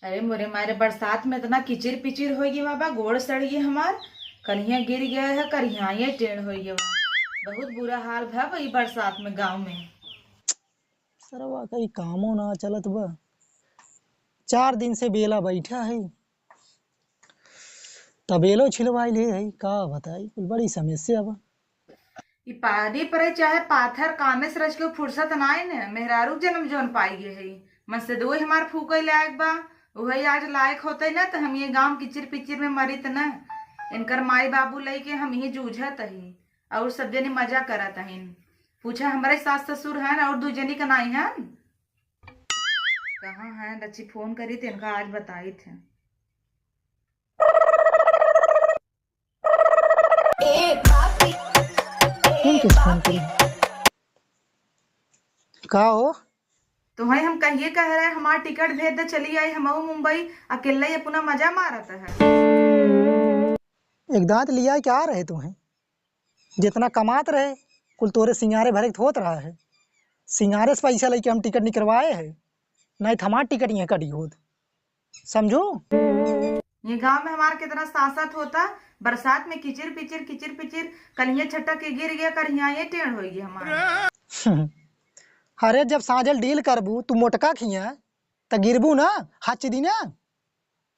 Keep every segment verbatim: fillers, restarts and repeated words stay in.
अरे मोरे मारे, बरसात में इतना किचिर पिचिर होइ गया बाबा, गोड़ सड़ गया हमार। कलिया गिर गया है, करिहाए टेढ़ होइ गया बा। बहुत बुरा हाल भा ई बरसात में गाँव में। सरवा कहीं कामो ना चलत बा। चार दिन से बेला बैठा है, तबेलो छिलवाई ले है, का बताई, कुल बड़ी समस्या बा। ई पानी परे चाहे पाथर, कामे से रच के फुर्सत नाई न, मेहरारू जन्म जौन पाई गे है। मन से दोई हमार फूके लायक बा, उहई आज लायक होते न, त हम ये गाँव किचिर पिचिर में मरित न। इनकर माई बाबू लइके हम यही जूझत ही, और सब जने मजा करत हइन। पूछा हमरे सास ससुर हन और दू जनी का नाई हन। कहाँ हन, रची फोन करी त इनका आज बताइत है। कौन किस फोन करी? का हो? तुम्हें हम कहिए कह रहे, हमार टिकट भेज दे, चली आई हमहू मुंबई, अकेले ही अपना मजा मारत है। एक दांत लिया क्या रहे तुम्हें? जितना कमात रहे, कुल तोरे सिंगारे भरे के होत रहा है। सिंगारे से पैसा लेके हम टिकट निकलवाए है, नहीं तो हमार टिकट यहाँ कटी होत। समझू? ये गांव में हमार कितना सासत होता, बरसात में किचिर पिचिर, किचिर पिचिर, कलिया छटक के गिर गया, करिहाए टेढ़ होइ गया हमार। अरे, जब साँझल डील करबू, तू मोटका खिया, त गिरबू ना, हच दी ना।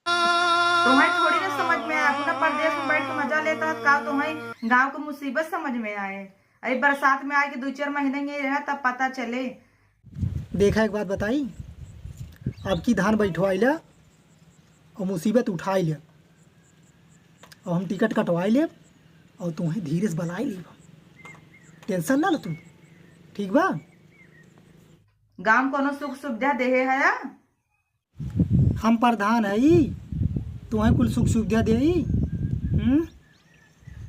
तुम्हें थोड़ी ना समझ में आए, अपना परदेस में बैठ के मजा लेता है, का तुम्हें गाँव के मुसीबत समझ में आए? अरे, बरसात में आए के दू चार महीने यहीं रहा, तब पता चले। देखा, एक बात बताई, अब की धान बैठवाई ला और मुसीबत उठाई ले, और हम टिकट कटवाई ले और तुम्हें धीरे से बलाई ले, टेंशन ना लो तू, ठीक बा? गाँव कोनो सुख सुविधा देहे है? हम प्रधान हई, तुम्हें कुल सुख सुविधा देई? हम्म?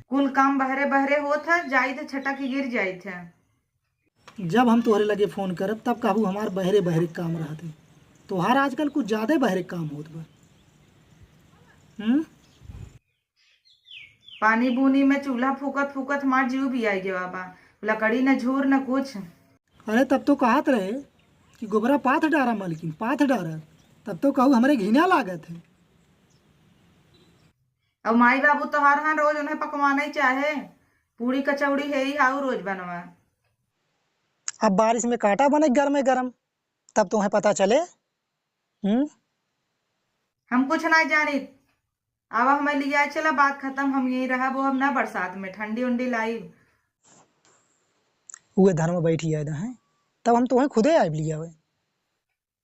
कुल काम बहरे बहरे होत है, जाइत है, छटक के गिर जाइत है। जब हम तोहरे लगे फोन करब, तब कहबू हमार बहरे बहरे काम रहत है। तोहार आजकल कुछ ज्यादा बहरे काम होत बा। हम्म? पानी बूनी में चूल्हा फूकत फूकत हमार जीव भी आई गया बा। लकड़ी न झूर न कुछ। अरे, तब तो कहत रहे कि गोबरा पाथ डारा मालकिन, पाथ डारा। तब तो कहू हमरे घिना लागत है। अब माई बाबू तोहार हन, रोज उन्हें पकवाना ही चाहे, पूड़ी कचौड़ी है ही हाउ रोज बनवा। अब बारिश में काटा बने गरमे गरम, तब तुम्हें पता चले। हम्म? हम कुछ ना जानी। अब हमें लिया चला, बात खत्म, हम यहीं रहब, अब ना बरसात में ठंडी उंडी लाई। उहे धन में बैठी आए हैं, तब हम तुम्हें खुदे आइब लियावे।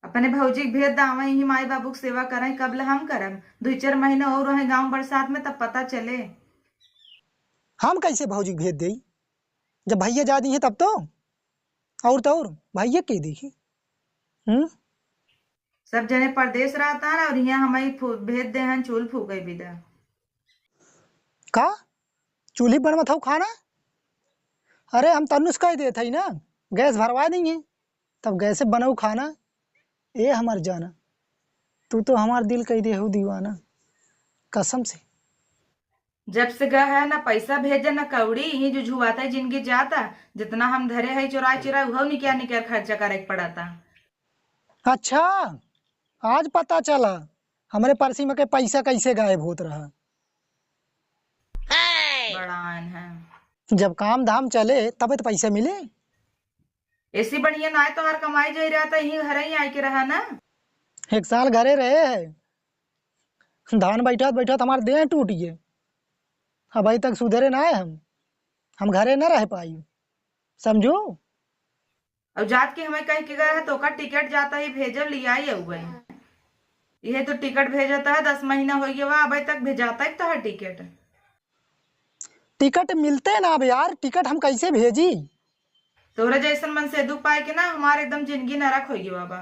अपने भौजी के भेज दा, वहीं माई बाबू के सेवा करें, कब ले हम करब? दू चार महीने और रहे गाँव बरसात में, तब पता चले। हम कैसे भौजी के भेज देई, जब भैया जा दी हैं तब तो? और तो और भैया के देखी। हम्म? सब जने परदेस रहता है और यहाँ हमें फू-, भेज दे हैं चूल फूके बिदा। का? चूल्ही बनवत हऊ खाना? अरे, हम तन्नू से कह देत हई ना, गैस भरवा देंगे, तब गैसे बनऊ खाना। ए हमर जाना, तू तो हमार दिल कह दे हो दीवाना, कसम से। जब से गए है ना पैसा भेजे ना कौड़ी, यही जो झुआता है जिंदगी जाता, जितना हम धरे है चुराए चुराए उहो निकिया निकिया खर्चा करे के पड़ता। अच्छा, आज पता चला हमरे पर्सी में के पैसा कैसे गायब होत रहा। बड़ा आन है। जब काम धाम चले तबे तो पैसा मिले। ऐसी बढ़िया ना है तोहार कमाई जाई रहा तो यहीं घर ही आए के रहा ना। एक साल घरे रहे है, धान बैठत बैठत हमार देह टूट गए। अबही तक सुधरे ना है हम, हम घरे ना रह पाई, समझू? अब जात के हमें कह के गए है तो ओकर टिकट जाता ही भेजब लियाई अउबे। यह तो टिकट भेजता है, दस महीना हो गया बा, अबे तक भेजाता है तो है टिकट। टिकट मिलते ना अब यार, टिकट हम कैसे भेजी? तोहरे जैसन मन से दुख पाए के ना हमार एकदम जिंदगी नरक हो गया बाबा।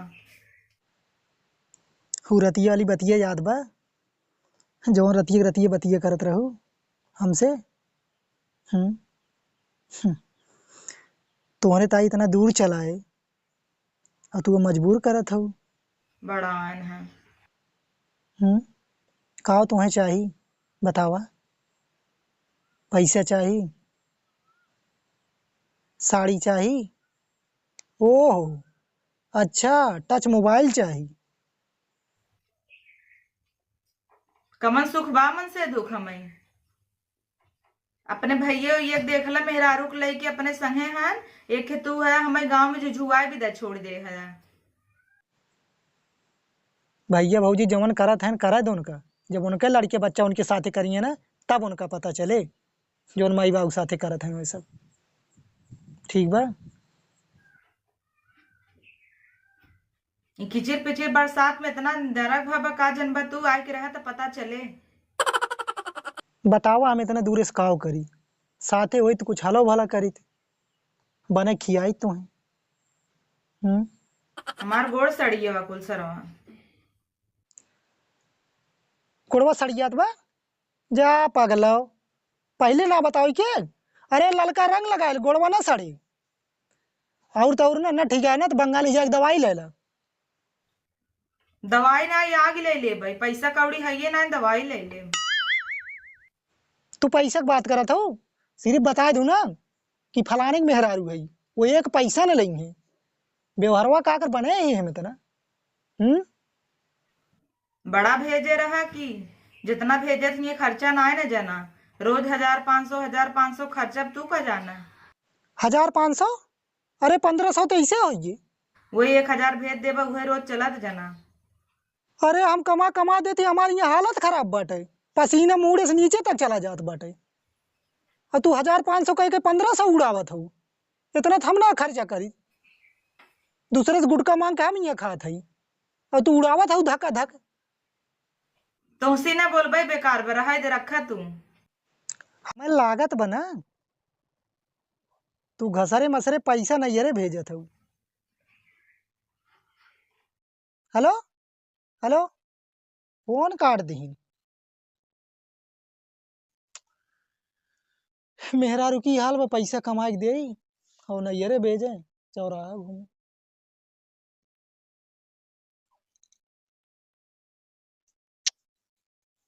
हु रतिया वाली बतिया याद बा, जौन रतिया के रतिया बतिया करत रहू हमसे? हम्म, हम्म। तोहरे ताई इतना दूर चलाए और तू मजबूर करत हऊ। बड़ा आन है। हम्म, का तोहे चाही बतावा? पैसा चाही? साड़ी चाही? ओहो, अच्छा, टच मोबाइल चाही? कमन सुख बा, मन से दुख हमें। अपने भइये उइये के देखला, मेहरारू के लइके अपने संगे हन, एक तू है, हमें गाँव में जुझुआए बिदा छोड़ दे है। भइया भउजी जवन करत हैं, करे दो उनका। जब उनके लड़के बच्चा उनके साथे करिए ना, तब उनका पता चले, जवन माई बाबू साथे करत हैं वो सब। ठीक बा? ई किचिर पिचिर बरसात में इतना डरक भा बा, का जनबा तू, आए के रहा त पता चले। बतावा, हम इतना दूर से काव करी, साथे होई त कुछ हलो भला करीत, बने खियाई तो है। हम्म? हमार गोड़ सड़िए बा कुल सरवा। गोड़वा सड़ियात बा? जा पगलो, पहिले ना बताओ के? अरे ललका रंग लगाइल, गोड़वा ना सड़े। और तो और ना, ना ठीक है ना, तो बंगाली जाके दवाई ले ला। दवाई ना, ये आग ले ले भाई, पैसा कौड़ी है ये ना, दवाई ले ले। तू पैसा के बात करत हो, सिर्फ बता दू ना कि फलाने के मेहरारू है, वो एक पैसा न लेंगे। व्यवहारवा का कर बने ही हम इतना। हम्म? बड़ा भेजे रहा कि जितना भेजे थे, ये खर्चा ना है ना जाना, रोज हजार पाँच सौ, हजार पाँच सौ खर्चा तू का जाना। हजार पाँच सौ? अरे, पन्द्रह सौ तो ऐसे होइए। वही एक हजार भेज देबा, उहे रोज चलत जाना। अरे, हम कमा कमा देती, हमारी यहाँ हालत खराब बाटे, पसीना मूड़े से नीचे तक चला जात बाटे। और तू हजार पाँच सौ कह के पन्द्रह सौ उड़ावत हो, इतना तो हम ना खर्चा करी। दूसरे से गुटखा मांग के हम यहाँ खात हई, और तू उड़ावत हो धका धक। तुमसे ना बोलबे, बेकार बा, रहे दे, रखा तू। हमें लागत बा ना, तू घसरे मसरे पैसा नैहरे भेजत हऊ। हेलो, हेलो, फोन काट दिहिन। मेहरारू की हाल बा, पैसा कमाए के देई और नैहरे भेजे, चौराहा घूमे।